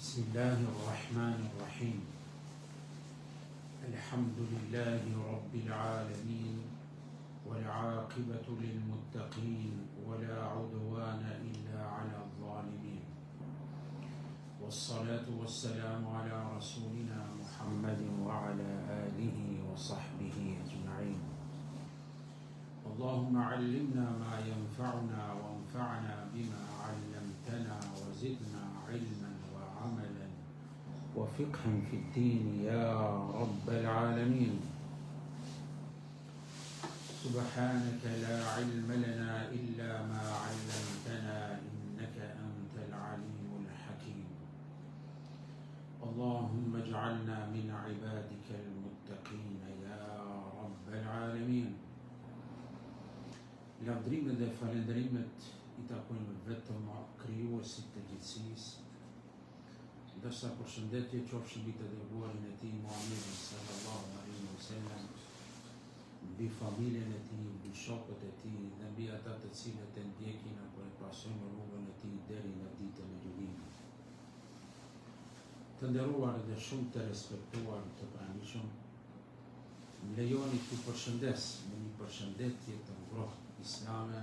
بسم الله الرحمن الرحيم الحمد لله رب العالمين والعاقبة للمتقين ولا عدوان إلا على الظالمين والصلاة والسلام على رسولنا محمد وعلى آله وصحبه أجمعين اللهم علمنا ما ينفعنا وانفعنا بما علمتنا وزدنا علما وعملا وفقها في الدين يا رب العالمين سبحانك لا علم لنا إلا ما علمتنا إنك أنت العليم الحكيم اللهم اجعلنا من عبادك المتقين يا رب العالمين Lavdërimet dhe falënderimet i takojnë vetëm Krijuesit të gjithësisë, ndërsa përshëndetjet qofshin mbi të dërguarin e tij Muhammedin sallallahu alaihi wasallam, mbi familjen e tij, mbi shokët e tij dhe mbi ata të cilët e ndjekin apo e pasojnë rrugën e tij deri në ditën e gjykimit. Të nderuar dhe shumë të respektuar të pranishëm, Më lejoni t'ju përshëndes me një përshëndetje të ngrohtë islame.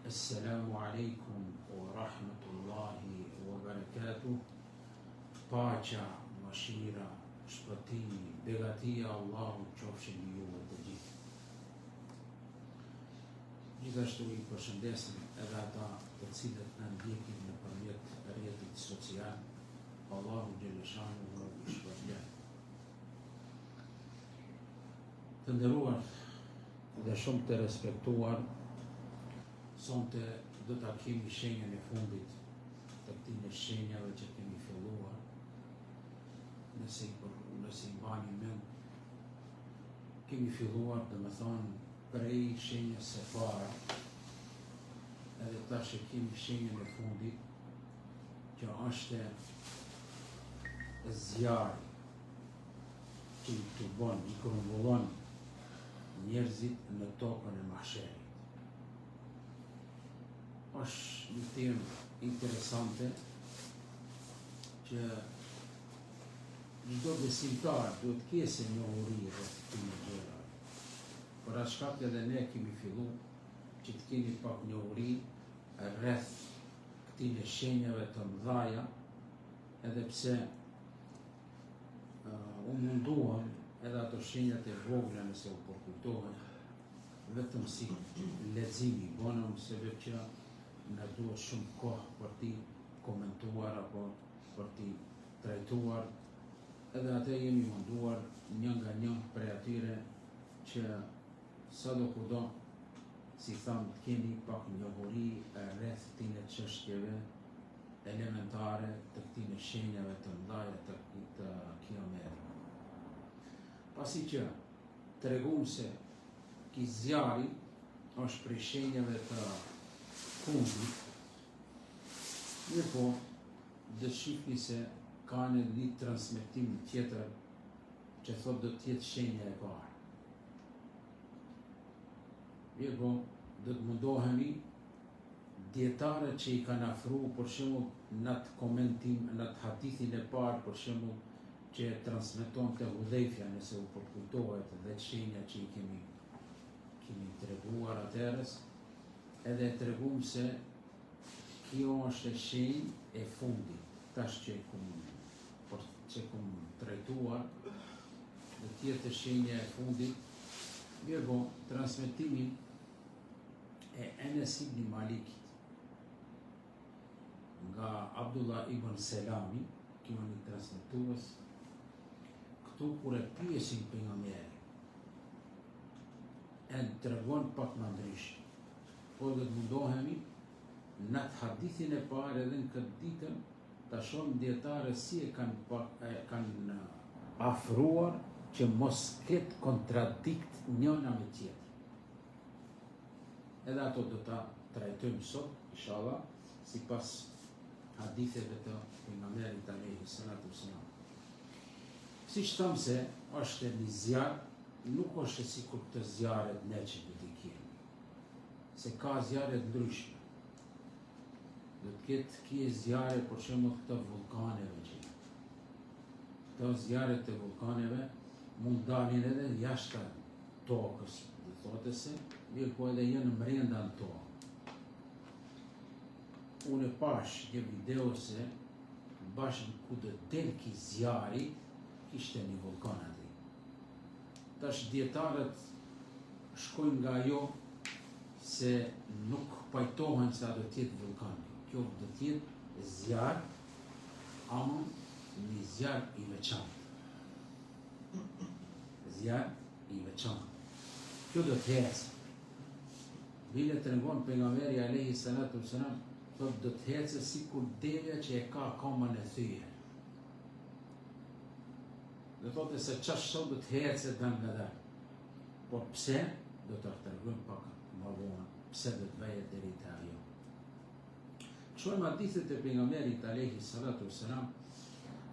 Esselamu alejkum wa rahmetullahi wa barakatuh. Paqja, mëshira, shpëtimi, begatia e Allahut qofshin mbi juve të gjithë. Gjithashtu i përshëndesim edhe ata të cilët na ndjekin nëpërmjet rrjetit social. Allahu xheleshanuhu i shpërbleftë. Të nderuar dhe shumë të respektuar, sonte do ta kemi shenjën e fundit të këtyne shenjave që kemi filluar, nëse i, për, nëse i mbani mend, kemi filluar, domethonë, prej shenjës së parë, edhe tash e kemi shenjën e fundit, që është zjarri që i tubon, i grumbullon njerëzit në tokën e mahsherit. Është një temë interesante që çdo besimtar duhet të ketë njohuri rreth këtyre gjërave. Për atë shkak edhe ne kemi fillu që të kemi pak njohuri rreth këtyne shenjave të mëdhaja, edhe pse uh, u munduam edhe ato shenjat e vogla nëse u përkujtohen, vetëm si lexim i bonëm, sebep që na duhet shumë kohë për t'i komentuar apo për t'i trajtuar, edhe atë jemi munduar një nga një prej atyre që sado kudo si thamë të keni pak njohuri rreth këtyne çështjeve elementare të këtyne shenjave të mëdhaja të, të kiametit. Pasi që tregum se ki zjarri është prej shenjave të fundit, mirëpo, do të shihni se ka në një transmetim tjetër që thot do të jetë shenja e parë. Mirëpo, do të mundohemi dijetarët që i kanë afru, për shembull, në atë komentim, në atë hadithin e parë, për shembull, që e transmetonte Hudhejfja, nëse u përkujtohet dhe shenja që i kemi kemi treguar atëherës, edhe e tregum se kjo është e shenjë e fundit, tash që e kum, por që kum trajtuar, do të jetë shenja e fundit, Mirëpo, transmetimin e Enes ibn Malikit nga Abdullah ibn Selami, kjo një transmetues, këtu kur e pyesin pejgamberin, e tregon pak më ndryshe. Por do të mundohemi në atë hadithin e parë edhe në këtë ditën Ta shohim dijetarët si e kanë pak e kanë afruar që mos ketë kontradikt njëna me tjetrën. Edhe ato do ta trajtojmë sot, inshallah, sipas haditheve të pejgamberit alayhi salatu wasalam. Siç thamë se është një zjarr, nuk është sikur të zjarret ne që do t'i kemi. Se ka zjarre të ndryshme. Do të ketë ky zjarre për shembull këto vullkaneve që janë. Këto zjarre të vullkaneve mund dalin edhe jashtë tokës, do thotë se, mirëpo edhe janë mrenda në tokë. Unë e pash një video se bash ku do të del ky zjarri, kishte një vullkan aty. Tash dijetarët shkojnë nga ajo se nuk pajtohen se a do të jetë vullkan. Kjo do të jetë zjarr, ama një zjarr i veçantë. Zjarr i veçantë. Kjo do të ecë. Bile tregon pejgamberi alayhi salatu wasalam, thotë do të ecë sikur devja që e ka komën e thyer. Do thotë se qashtu do të ecë dalngadalë. Por pse, do të tregojmë pak më vonë, pse do të veje deri te ajo. Shohim hadithet e pejgamberit alayhi salatu wasalam,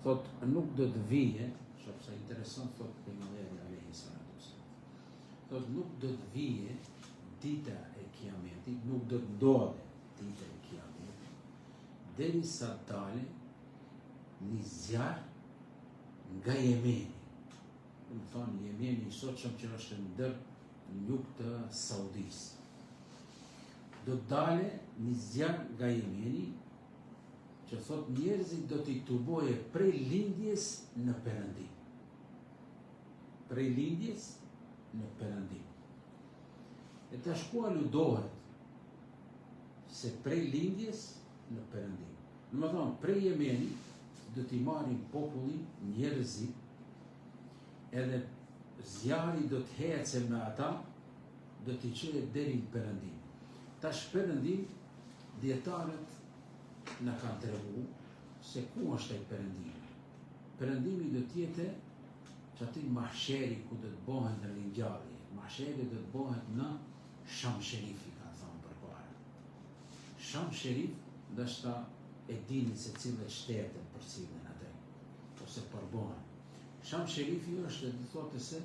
thot nuk do të vije, sepse interesant thot pejgamberi alayhi salatu wasalam. Thot nuk do të vije dita e kiametit, nuk do të ndodhe dita e kiametit, derisa dale një zjarr nga Jemeni. Domethonë Jemeni i sotshëm që është ndër në jug të Saudisë. Do të dale një zjarr nga Jemeni që thot njerëzit do t'i tuboje prej lindjes në perëndim. Prej lindjes në perëndim. E tash ku aludohet se prej lindjes në perëndim. Domethonë, prej Jemeni do t'i marrin popullin njerëzit edhe zjarri do të hece me ata, do t'i çojë deri në perëndim. Tash perëndim, dijetarët na kanë tregu se ku është ai perëndimi. Perëndimi do të jetë qaty mahsheri ku do të bëhet në ringjallje. Mahsheri do të bëhet në Sham Sherifi, kanë thënë përpara. Sham Sherif, ndoshta e dini se cilët shtete përcillen atë, ose përbëhen. Sham Sherifi është do të thotë se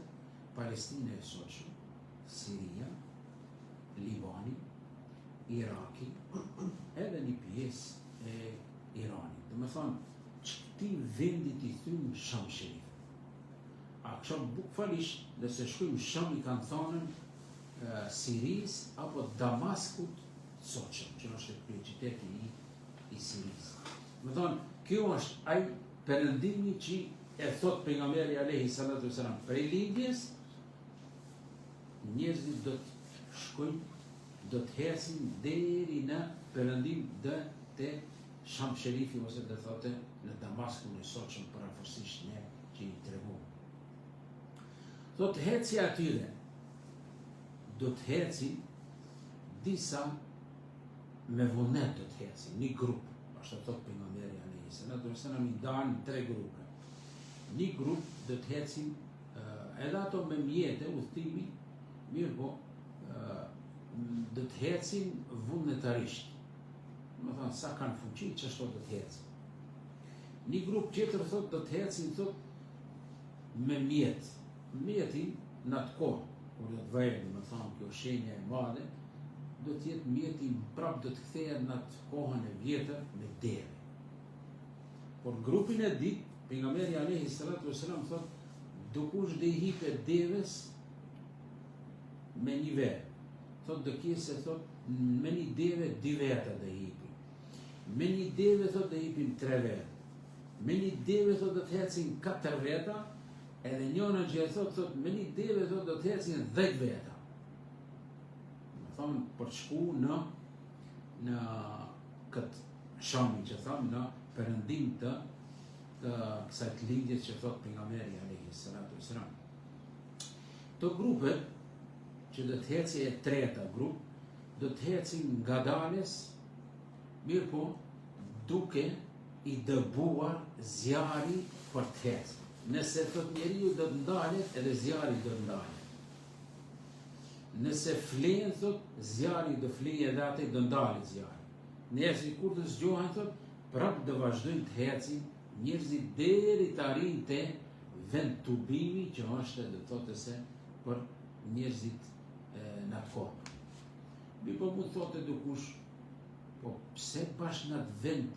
Palestina e sotshme, Siria, Libani, Iraki, edhe një pjesë e Iranit. Domethonë, qëti vendit i thynë Sham Sherif. A kështu bukvalisht, nëse shkujmë Sham i kanë thonën Sirisë apo Damaskut sotshëm, që është kryeqyteti i, i Sirisë. Domethonë, kjo është ai perëndimi që e thot pejgamberi alayhi salatu wasalam prej lindjes njerëzit do të shkojnë do të hecin deri në perëndim dhe te Sham Sherifi ose do thote në Damaskun e sotshëm përafërsisht ne që i tregu. Thotë hecja atyre do të hecin disa me vullnet do të hecin, një grup, ashtu thotë pejgamberi alayhi salatu wasalam i dan në tre grupe. Një grup do të hecin edhe ato me mjete udhëtimi, mirëpo do të hecin vullnetarisht. Domethonë, sa kanë fuqi, qashtu do të hecin. Një grup tjetër thot do të hecin thot me mjet. Mjetin në atë kohë, kur do të vejë, domethonë, kjo shenja e madhe, do të jetë mjeti prap do të kthehet në atë kohën e vjetër me deve. Por grupin e dytë, pejgamberi alayhi salatu wasalam thot, dokush do i hipe deves me një vetë. Thot do kese thot me një deve dy veta do hipi. Me një deve thot do hipin tre veta. Me një deve thot do të hecin katër veta, edhe njëna që e thot thot me një deve thot do të hecin 10 veta. Domethonë për të shku në në këtë Shamin që thamë në perëndim të të kësaj të lindjes që thot pejgamberi alayhi salatu wasalam. Këto grupet që do të heci e treta grup, do të hecin ngadales, mirëpo duke i dëbuar zjarri për të hecë. Nëse thot njeriu do të ndalet, edhe zjarri do të ndalet. Nëse flenë, thot, zjarri do flejë edhe atë do ndalet zjarri. Njerëzit kur të zgjohen, thot, prap do vazhdojnë të hecin njerëzit deri të arrijnë te vend tubimi që është do të thotë se për njerëzit në atë kohë. Mirëpo mund të thotë dokush. Po pse bash në atë vend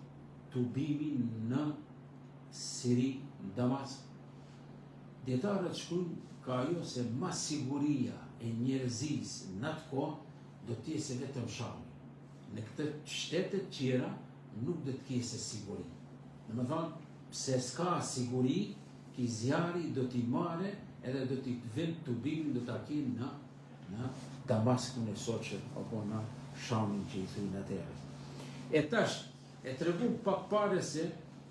tubimi në Siri, në Damask? Dijetarët shkrujnë ka ajo se ma siguria e njerëzisë në atë kohë do të jetë se vetëm Shami. Në këto shtetet tjera nuk do të ketë siguri. Domethonë, pse s'ka siguri, ki zjarri do t'i marre edhe do t'i vend tubimin do ta kenë në në Damaskun e sotshëm apo në Shamin që i thujnë atëherë. E tash, e tregu pak pare se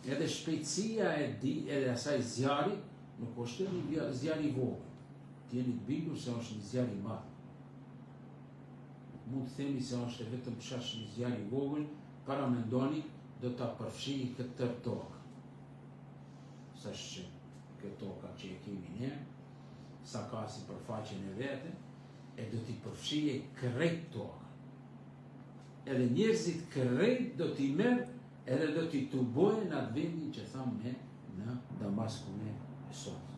edhe shpejtësia e di edhe asaj zjarri nuk është një zjarr i vogël. Të jeni të bindur se është një zjarr i madh. Mund të themi se është vetëm shash një zjarr i vogël, paramendoni do ta përfshijë këtë tërë tokë. Sa është kjo toka që e kemi ne, sa ka sipërfaqen e vete, e do t'i përfshije krejt tokën. Edhe njerëzit krejt do t'i merr edhe do t'i tubojë në atë vendin që thamë ne në Damaskun e sot.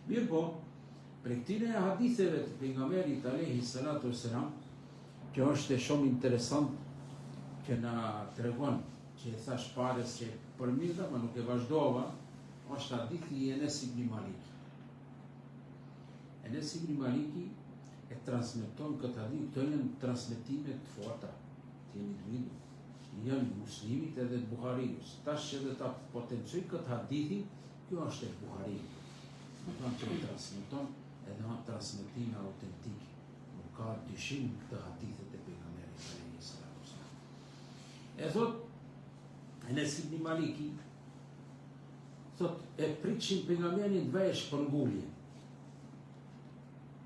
Mirëpo, prej këtyre haditheve të pejgamberit alejhi salatu selam, që është shumë interesant që na tregon që e thash pare se përmenda, ma nuk e vazhdova, është hadithi i Enes ibn Maliki. Enes ibn Maliki e transmeton këtë hadith, këto janë transmetime të forta, të jeni të bindur. Janë Muslimit edhe të Buhariut. Tash që edhe ta potencoj këtë hadithin, kjo është e Buhariut. Domethonë që e transmeton edhe janë transmetime autentike. Nuk ka dyshim këto hadithet e pejgamberit alejhi salatu selam. E thot Enes ibn Maliki, thot, e pritshim pejgamberin të veje shpërnguljen.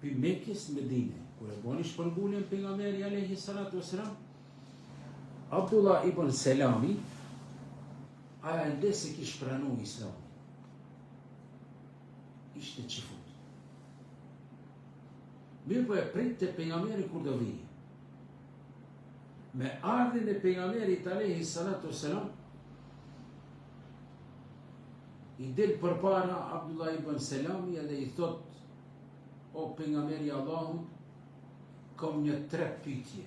Pi Mekës në Medine, kur e boni shpërnguljen pejgamberi alejhi salatu selam, Abdullah ibn Selami, ai ende s'e kish pranu islamin. Ishte çifut. Mirëpo e pritte pejgamberi kur do vije. Me ardhjen e pejgamberit alejhi salatu selam i del përpara Abdullah ibn Selami edhe i thot o pejgamberi i Allahut kam një tre pyetje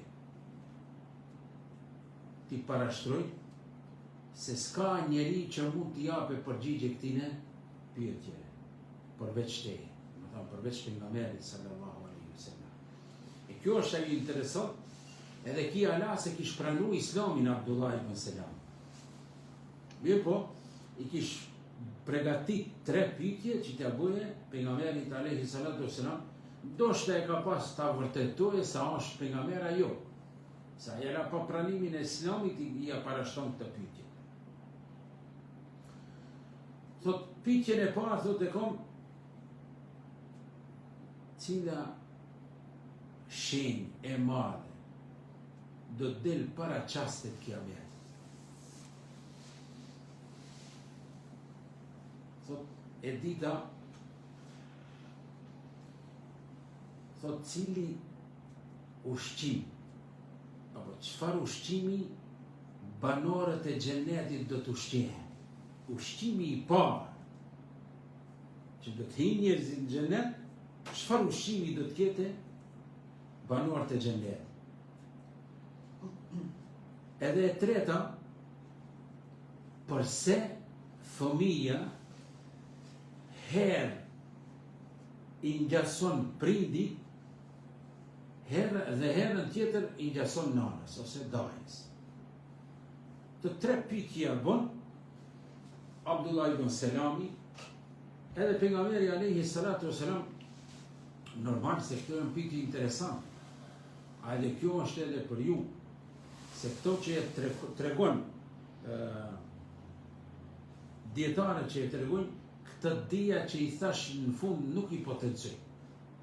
t'i parashtroj se s'ka njeri që mund t'i jape përgjigje këtine pyetjeve përveç teje, domethanë përveç pejgamberit sallallahu alaihi wasallam. E kjo është ajo interesant, edhe ki ala s'e kish pranu islamin Abdullah ibn Selam. Mirëpo, i kish pregatit tre pytje që t'ja bëje pejgamberit alejhi salatu selam, ndoshta e ka pas ta vërtetoje sa është pejgamber a jo. Sa ai ala pa pranimin e islamit i ja parashton këtë pytje. Thot, pytjen e parë, thot e kom, cila shenjë e madhe do të del para çastit kiametit. Thot, e dyta, thot, cili ushqim, apo çfarë ushqimi banorët e xhenetit do të ushqehen. Ushqimi i parë, që do të hyjnë njerëzit në xhenet, çfarë ushqimi do të ketë banorët e xhenetit? Edhe e treta, përse fëmija herë i ngjason prindit, herë dhe herën tjetër i ngjason nanës ose dajës. Të tre pyetje ja bën Abdullah ibn Selami, edhe pejgamberi alejhi salatu selam, normal se këto janë pyetje interesant. A edhe kjo është edhe për ju, se këto që e tregon dijetarët që e tregojnë, këtë dyja që i thash në fund nuk i potencoj.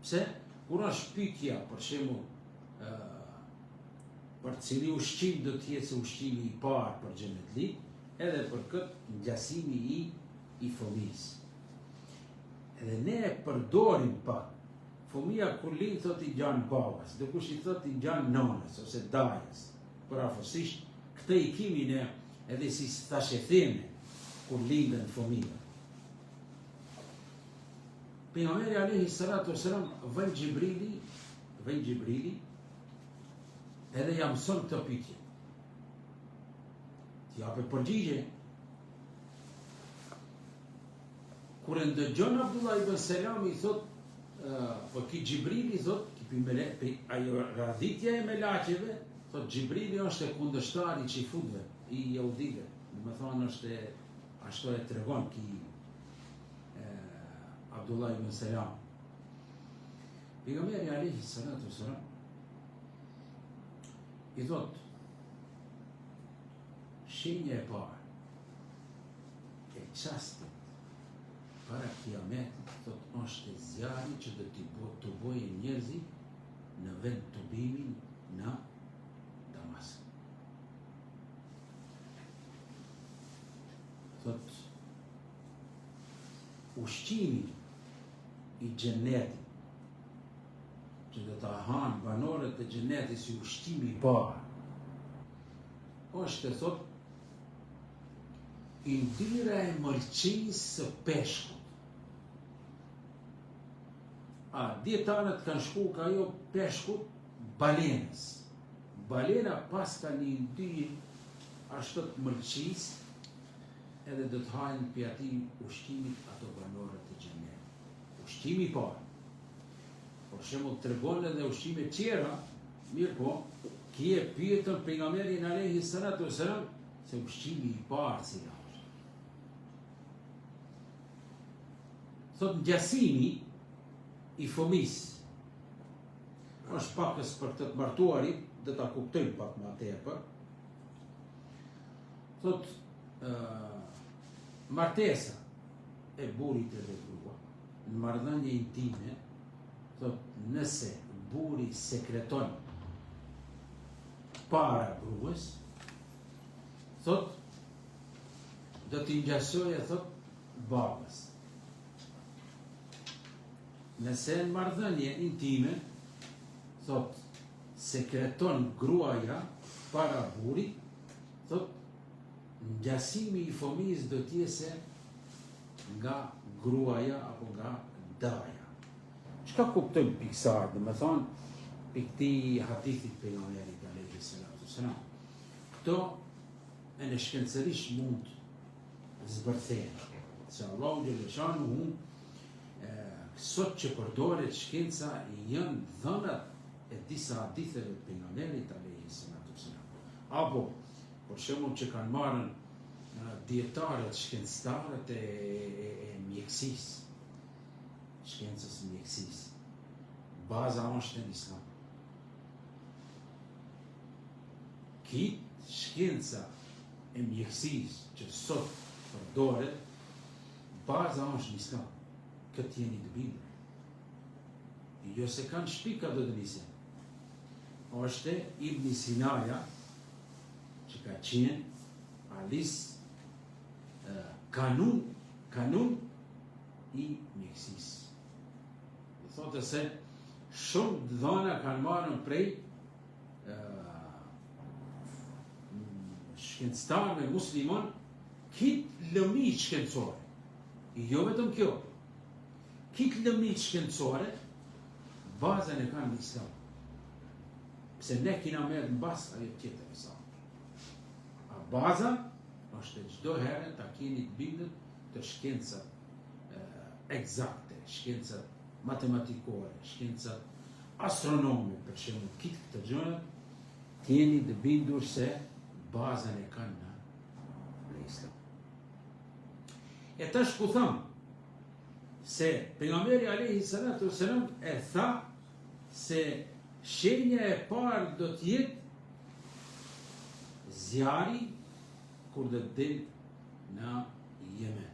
Pse? Kur është pyetja, për shembull, për cili ushqim do të jetë se ushqimi i parë për xhenetlit, edhe për këtë ngjasimi i i fëmijës. Edhe ne e përdorim pak. Fëmija kur lind thot i ngjan babës, dikush i thot i ngjan nënës ose dajës. Përafërsisht këtë i kemi ne edhe si thashetheme kur linden fëmijët. Pejgamberi alejhi salatu selam vjen Xhibrili, vjen Xhibrili edhe ja mëson këtë pyetje. Të jape përgjigje. Kur e ndëgjon Abdullah ibn Selami i thot, po ki Xhibrili thot, ki pi mele, pi, ajo radhitja e melaqeve, thot Xhibrili është e kundërshtari i çifutëve, i jehudive. Domethonë është e ashtu e tregon ki e, Abdullah ibn Selam. Pejgamberi alayhi salatu wasalam i thot shenja e parë e çastit para kiametit thot është zjarri që do t'i bo, tubojnë njerëzit në vend tubimin në Damask. Thot ushqimi i xhenetit që do ta hanë banorët e xhenetit si ushqimi i parë është thot yndyra e mëlçisë së peshkut. A dijetarët kanë shku ka ajo peshkut balenës. Balena paska një yndyrë ashtu të mëlçisë edhe do të hajnë prej atij ushqimit ato banorët e xhenetit. Ushqimi i parë. Për shembull tregon edhe ushqime tjera, mirëpo, ki e pyetën pejgamberin alayhi salatu wasalam se ushqimi i parë cila është. Thot ngjasimi i fëmisë është pakës për këtë të martuarit, do ta kuptojmë pak më tepër. Thot martesa e burrit edhe grua në marrëdhënie intime, thot nëse burri sekreton para gruas, thot do t'i ngjasojë thot babës. Nëse në marrëdhënie intime, thot sekreton gruaja para burrit, thot ngjasimi i fëmijës do të jetë se nga gruaja apo nga daja. Çka kuptojmë pi ksaj, domethonë, pi këtij hadithit pejgamberit alejhi salatu selam. Këto edhe shkencërisht mund zbërthehen. Se Allahu xheleshanuhu sot që përdoret shkenca janë dhënat e disa haditheve të pejgamberit alejhi salatu selam. Apo, për shembull që kanë marrën dijetarët, shkencëtarët e, e, e mjekësisë, shkencës mjekësisë. Baza është në islam. Kit shkenca e mjekësisë që sot përdoret, baza është në islam. Këtë jeni të bindur. Jo se kanë shpika do të nise. Është Ibn Sinaja, që ka qenë alis kanun, kanun i mjekësisë. Do thotë se shumë të dhëna kanë marrë prej shkencëtarëve musliman kit lëmi shkencore. Jo vetëm kjo. Kit lëmi shkencore bazën e kanë në islam. Pse ne kina me në bazë ajo tjetër e sa. A baza është çdo herë ta keni të bindur të shkencat ekzakte, shkencat matematikore, shkencat astronome, për shembull, kit këto gjëra, të jeni të bindur se bazën e kanë në, në islam. E tash ku tham se pejgamberi alayhi salatu wasalam e tha se shenja e parë do të jetë zjarri kur do të del në Jemen.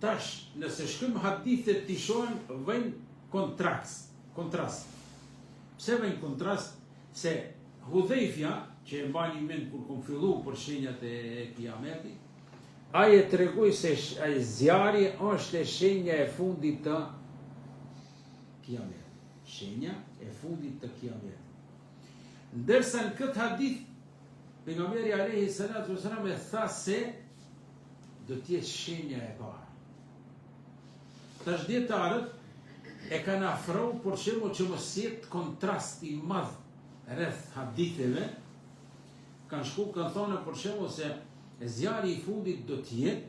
Tash, nëse shkojmë hadithet t'i shohim, vëjnë kontrast. Kontrast. Pse vëjnë kontrast? Se Hudhejfja, që e mbani mend kur kom fillu për shenjat e kiametit, ai e tregoi se ai zjarri është e shenja e fundit të kiametit. Shenja e fundit të kiametit. Ndërsa në këtë hadith Pejgamberi alayhi salatu wasalam e tha se do të jetë shenja e parë. Tash dijetarët e kanë afru për shembull që mos jetë kontrast i madh rreth haditheve, kanë shku kanë thonë për shembull se zjarri i fundit do të jetë,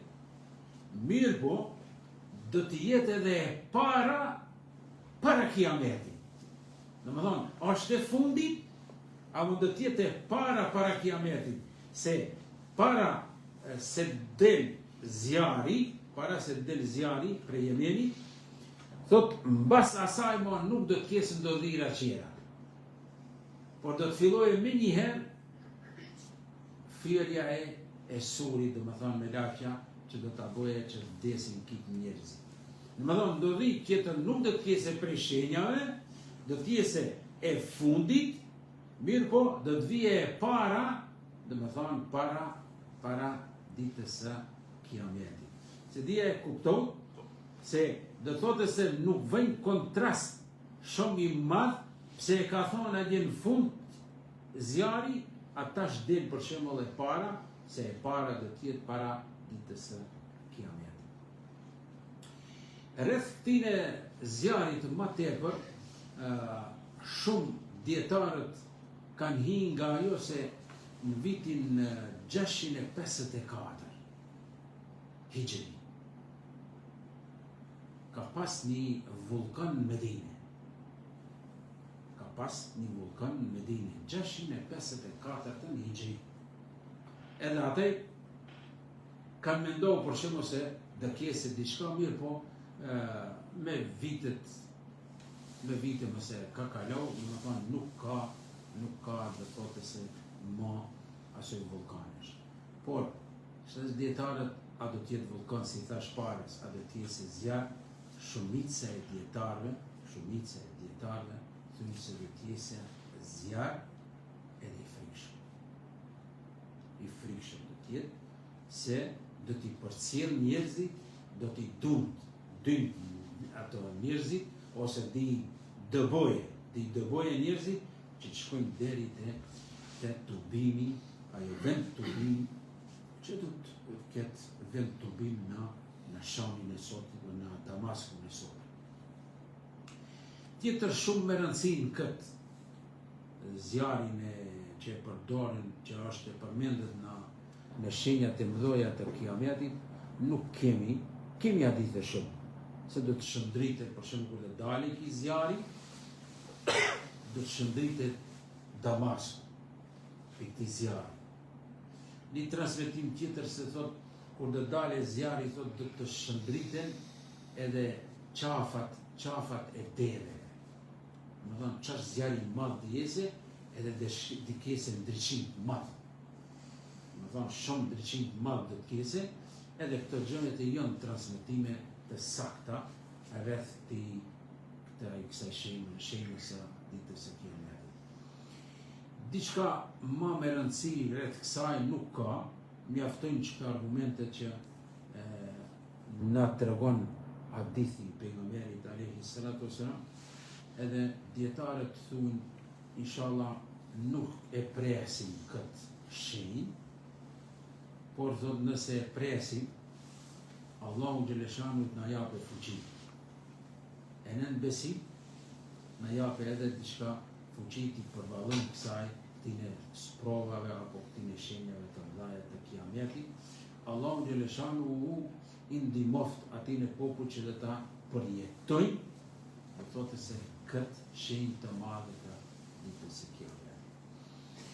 mirëpo, do të jetë edhe e para para kiametit. Domethonë, është e fundit, apo do të jetë e para para kiametit, se para se del zjarri, para se del zjarri prej Jemenit, thot mbas asaj ma nuk do të ketë ndodhira tjera. Por do të fillojë menjëherë thyerja e e surit, domethonë melaqja, që do ta bëjë që të vdesin krejt njerëzit. Domethonë, ndodhi tjetër nuk do të ketë prej shenjave, do të jetë e fundit, mirëpo do të vije e para, domethonë, para, para ditës së kiametit. S'e di a e kupton, se do të thotë se nuk vëjnë kontrast shumë i madh, pse e ka thonë atje në fund zjarri, a tash del për shembull e para, se e para do të jetë para ditës së kiametit. Rreth këtine zjarrit ma tepër, shumë dijetarët kanë hi nga ajo se në vitin 654 Hixhri ka pas një vullkan në Medine. Ka pas një vullkan në Medine, 654 në Hixhri. Edhe atë Kanë mendou për shembull se do kese diçka mirëpo me vitet me vite mëse ka kalou, domethonë nuk ka nuk ka do thotë se ma asoj vullkanesh. Por, se dijetarët a do të jetë vullkan si thash parës, a do të jetë se zjarr, shumica e dijetarëve, shumica e dijetarëve thonë se do të jetë se zjarr edhe i frikshëm. I frikshëm do të jetë se do t'i përcjell njerëzit, do t'i dund, dynd ato njerëzit ose t'i dëboje, t'i dëboje njerëzit që të shkojnë deri te te tubimi, ajo vend tubimi që do të ketë vend tubim në në Shamin e sotit dhe në Damaskun e sotit. Tjetër shumë me rëndësi në këtë zjarrin e që e përdorin, që është e përmendet në në shenjat e mëdha të Kiametit, nuk kemi, kemi hadithe shumë, se do të shëndritet, për shembull kur të dalë ky zjarri, do të shëndritet Damasku prej këtij zjarri. Një transmetim tjetër se thot kur do dalë zjarri thot do të shëndriten edhe qafat, qafat e deveve. Domethonë, qaq zjarr i madh do jese, edhe do kese ndriçim të madh. Domethonë, shumë ndriçim të madh do të kese, edhe këto gjënet e janë transmetime të sakta rreth të këtij kësaj shenjë, shenjës së ditës së kiametit. Diçka ma me rëndësi rreth kësaj nuk ka, mjaftojnë që këto argumente që e, na tregon hadithi i pejgamberit alayhi salatu wasalam, edhe dijetarët thonë inshallah nuk e presim këtë shenjë, por thot nëse e presim, Allahu xheleshanuhu na jape fuqi. E në besim, na jape edhe diçka fuqi t'i përballojmë kësaj këtine sprovave apo këtine shenjave të mëdhaja të kiametit, Allahu xheleshanuhu i ndihmoft atine popull që do ta përjetojnë, do thotë se këtë shenjë të madhe të ditës së kiametit.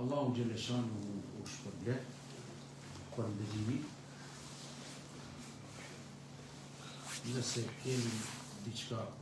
Allahu xheleshanuhu u shpërbleft për ndëgjimin. Nëse kemi diçka.